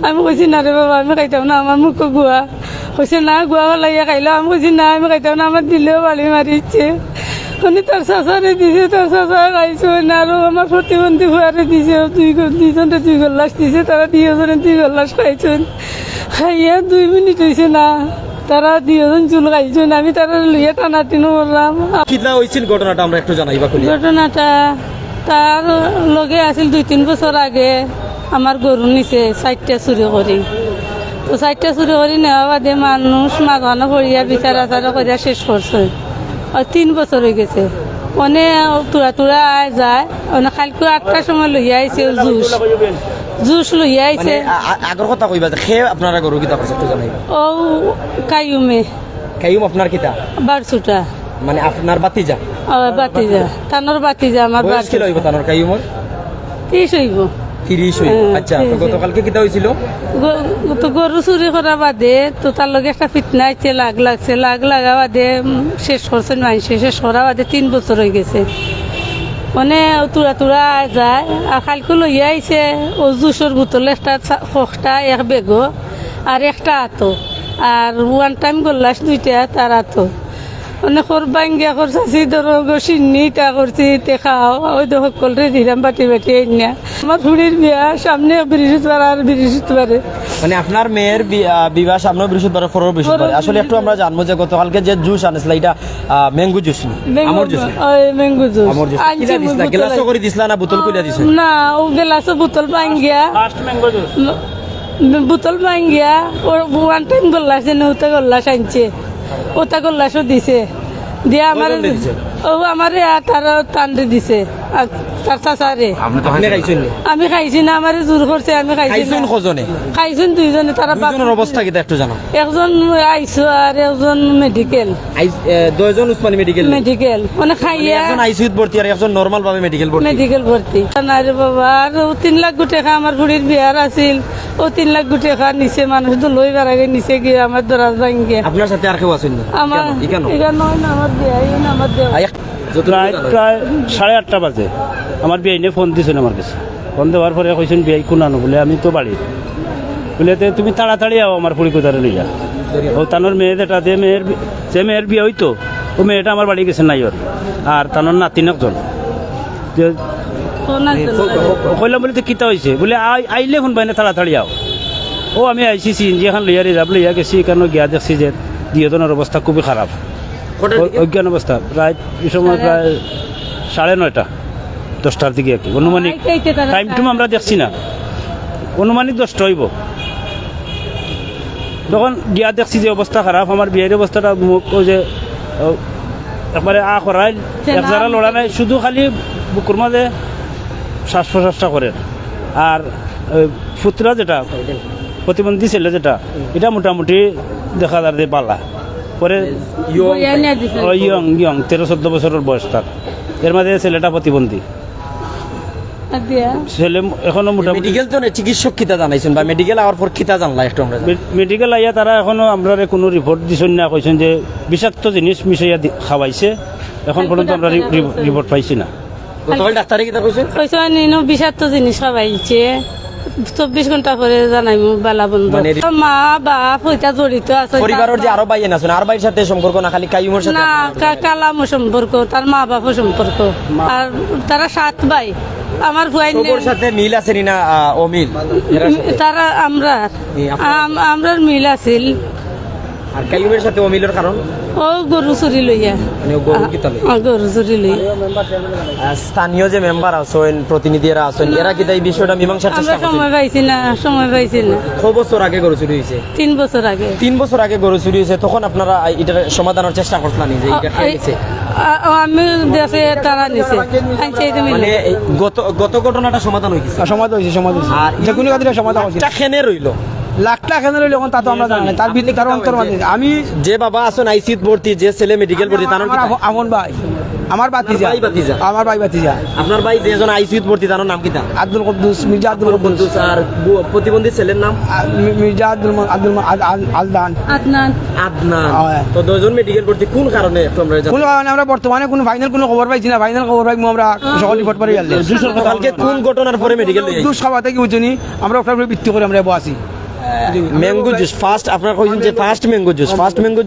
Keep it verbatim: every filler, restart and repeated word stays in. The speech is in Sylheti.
আমি কইছি, "না রে বাবা, আমি খাইতাম না, আমার মুখো গুয়া।" কইছে, "না, গুয়া ফালাইয়া খাইলাও।" আমি কইছি, "না, আমি খাইতাম না, আমার দিলেও বাড়ি মারিছে।" উনি তার চাচারে দিছে, তার চাচা খাইছইন, আরো আমার প্রতিবন্ধী ফুয়ারে দিছে, দুই গ-, দুইজনরে দুই গল্লাস দিছে, তারা দুইজনে দুই গল্লাস খাইছইন। খাইয়া দুই মিনিট অইছে না, তারা দুইজন চুল খাইছইন, আমি তারা লইয়া টানাটানি করলাম। কিলা অইছিল ঘটনাটা আমরা একটু জানাইবা খুলিয়া। ঘটনাটা তার লগে আছিল দুই তিন বছর আগে, আমার গরু নিছে চাইরটা চুরি করি। তো চাইরটা চুরি করি নেওয়া বাদে মানুষ মাঝখানো পড়িয়া বিচার আচার করিয়া শেষ করছে। আর তিন বছর অই গেছে। মানে তুরা তুরা আয় যায়, মানে কাইলকু আটটার সময় লইয়া আইছে ও জুস। জুস লইয়া আইছে। মানে আ-, আ-, আগর কথা কইবা যে খে আপনারা গরু কিতা করছে একটু জানাইবা। ও কাইয়ুমে। কাইয়ুম আপনার কিতা? বারছুটা। মানে আপনার ভাতিজা? ও, ভাতিজা। তানর ভাতিজা, আমার বয়স ভাতিজা। কিলা অইবো তানর কাইয়ুমর? ত্রিশ অইবো। ত্রিশ অইবো। হ্যাঁ, আচ্ছা, তো ত্রিশ অইবো। গতকালকে কিতা অইছিল? গ-, তো গরু চুরি করা বাদে তো তার লগে একটা ফিতনা আইছে, লাগ লাগছে, লাগ লাগা বাদে, উম, শেষ করছইন মানষে, শেষ করা বাদে তিন বছর অই গেছে। মানে তুরা তুরা আয় যায়, আর কাইলকু লইয়া আইছে, ও জুসর বোতল একটা চা-, খোকটা এক বেগো, আর একটা আতো, আর ওয়ান টাইম গল্লাস দুইটা তার আতো। মানে খর ভাঙ্গিয়া খর চাচি ধরো গো, শিন্নি ইতা করছি, তে খাও, ওই তো হক্কলরে দিলাম বাটি বাটি আইনা। আমার ফুড়ির বিয়া সামনে বৃহস্পতিবার আর বৃহস্পতিবারে। মানে আপনার মেয়ের বি-, আহ, বিবাহ সামনে বৃহস্পতিবারে, পরের বৃহস্পতিবারে। পরের আসলে একটু আমরা জানবো যে গতকালকে যে জুস আনছিলা, এটা, আহ, ম্যাঙ্গো জুস নি? ম্যাঙ্গো আমর জুস নি? ওই ম্যাঙ্গো জুস। আমর জুস। আনছি কিলা দিছলা? বোতল। গেলাসও করি দিছলা না বোতল কইলা দিছো? না, ও গেলাসও বোতল ভাঙ্গিয়া। First mango juice. ম-, ম-, বোতল ভাঙ্গিয়া, ও ওয়ান টাইম গল্লাস, যেন ওটা গল্লাস আনছে। ওটা গল্লাসও দিছে। দিয়া আমারে কয়জনরে দিছে? ও আমারে আর তার তানরে দিছে। আর তার চাচারে। আপনি তো আপনি খাইছেন? খাইছেন নি? আমি খাইছি না, আমারে জোর করছে, আমি খাইছি না। খাইছেন কজনে? খাইছেন দুইজনে, তারা বাপ দুইজনের অবস্থা কিতা একটু জানাও। একজন আইসিইউ আর একজন মেডিকেল। আইস-, এ, দুইজন উসমানী মেডিকেল? মেডিকেল। মানে মানে খাইয়া একজন আইসিইউত ভর্তি আর একজন নরমাল ভাবে মেডিকেল ভর্তি? মেডিকেল ভর্তি। না রে বাবা, আর ও তিন লাখ গো টেকা আমার ফুড়ির বিয়ার আছিল, ও তিন লাখ গো টেকা নিছে, মানুষ তো লই বারাগে নিছে গিয়া আমার দরাজ ভাঙ্গিয়া। আপনার সাথে আর কেউ আছেন না? আমার কেন? এখানো? এখানো হয় না, আমার বিয়া, এই না আমার দেওয়া। আই-, যত প্রায়, জানো। প্রায় সাড়ে আটটা বাজে আমার বিয়াইনে ফোন দিছেন আমার কাছে। ফোন দেওয়ার পরে কইছেন, "বিয়াই কোন আনো?" বলে, "আমি তো বাড়ি।" বলে, "তে তুমি তাড়াতাড়ি আও, আমার ফুড়ি কুতারে লইয়া।" ও তানোর মেয়ে যেটা, যে মেয়ের বি-, যে মেয়ের বিয়া হইতো, ও মেয়েটা আমার বাড়ি গেছে নাই ওর। আর তানোর নাতিন একজন। যে কইলাম বলে, "তো কিতা হইছে?" বলে, "আই-, আইলে ফোন বাইনে তাড়াতাড়ি আও।" ও আমি আইছি সিএনজি এখন লইয়া রিজার্ভ লইয়া গেছি, এখানে গিয়া দেখছি যে দুইজনের অবস্থা খুবই খারাপ। কটার অ-, দিকে? অজ্ঞান অবস্থা। প্রায় এই সময় প্রায় সাড়ে নয়টা, দশটার দিকে আর কি। অনুমানিক আইতে আইতে তারা টাইম টুম আমরা দেখছি না, অনুমানিক দশটা হইব। তখন গিয়া দেখছি যে অবস্থা খারাপ, আমার বিয়াইর অবস্থাটা মুখ ওই যে, ও, একবারে আ করাইল, এক জারা লড়া নাই, শুধু খালি বুকুর মাঝে শ্বাস প্রশ্বাসটা করে। আর, এ, পুতরা যেটা, প্রতিবন্ধী ছেলে যেটা, এটা মোটামুটি দেখা যার যে বালা। পরে ইয়ং, ইয়ং, তেরো চোদ্দ বছরের বয়স তার। এর মাঝে ছেলেটা প্রতিবন্ধী। ছেলে এখনো মোটামুটি মেডিকেল তো নেই, চিকিৎসক কিতা জানাইছেন বা মেডিকেল আওয়ার পর কিতা জানলা একটু আমরা জানি। মে-, মেডিকেল আইয়া তারা এখনো আমরারে কোনো রিপোর্ট দিছেন না, কইছেন যে বিষাক্ত জিনিস মিশাইয়া দি-, খাওয়াইছে। এখন পর্যন্ত আমরা রি-, রি-, রিপোর্ট পাইছি না। গতকাল ডাক্তারে কিতা কইছে? কইছে, "নিনো বিষাক্ত জিনিস খাওয়াইছে, চব্বিশ ঘন্টা পরে জানাইমু বালা মন্দ।" মানে রি- মা, বাপ, ওইটা জড়িত আছে। পরিবারের যে আরো ভাই আছেন, আর ভাইর সাথে সম্পর্ক না, খালি কাইয়ুমের সাথে না, আপনার কা-, কালামও সম্পর্ক, তার মা বাপও সম্পর্ক। মা- আর তারা সাত ভাই। আমার ফুয়াইন সবর সাথে মিল আছে নি না, আহ, অমিল? এরা সাথে? তারা আমরা, এই আপনার আম-, আমরার মিল আছিল। আর কাইয়ুমের সাথে অমিলের কারণ? ও গরু চুরি লইয়া। মানে ও গরু কিতা লইয়া? আ, গরু চুরি লইয়া। আহ, স্থানীয় যে মেম্বার আছেন, প্রতিনিধি এরা আছেন, এরা কিতা এই বিষয়টা মীমাংসার আমরা চেষ্টা করছেন? সময় পাইছি না, সময় পাইছি না। কয় বছর আগে গরু চুরি হয়েছে? তিন বছর আগে। তিন বছর আগে গরু চুরি হয়েছে, তখন আপনারা এটার সমাধানের চেষ্টা করছিলেন যে এটা কে নিছে? আ, ও, আমি দেশে তারা নিছে। আনছে এটা মিলে। মানে এই গত, গত ঘটনাটা সমাধান হয়ে গেছে? হ্যাঁ, সমাধান হয়েছে, সমাধান হয়েছে। আর যে কোনো কাজের সমাধান হয়েছে। একটা খেনে রইল। লাখ টাকা কেনে লইলো অখন তা তো আমরা জানি না। তার ভিতরে, তার অন্তর মাঝে আমি যে বাবা আছইন আইসিইউত ভর্তি, যে ছেলে মেডিকেল ভর্তি, তার নাম আমার কিতা? আফ-, আফন ভাই, আমার ভাতিজা। ভাই ভাতিজা? আমার ভাই ভাতিজা। আপনার ভাই যেজন আইসিইউত ভর্তি, তার নাম কিতা? আব্দুল কুদ্দুস, মির্জা আব্দুল কুদ্দুস। আর বু-, প্রতিবন্ধী ছেলের নাম? আ, মি-, মির্জা আব্দুল ম-, আব্দুল ম-, আদ-, আদ-, আদনান। আদনান। হ্যাঁ। তো দুইজন মেডিকেল ভর্তি কোন কারণে একটু আমরা জানি? কোন কারণে আমরা বর্তমানে কোনো ফাইনাল কোনো খবর পাইছি না। ফাইনাল খবর পাইমু আমরা সকাল রিপোর্ট পাই গেলে। কালকে কোন ঘটনার পরে মেডিকেল লইয়া আইছে? দুষ খাওয়াতে কি বুঝছনি? আমরা ওটার উপরে ভিত্তি করে আমরা বসি। ম্যাঙ্গো জুস, ফার্স্ট আপনারা কইছেন যে first mango juice, first mango juice.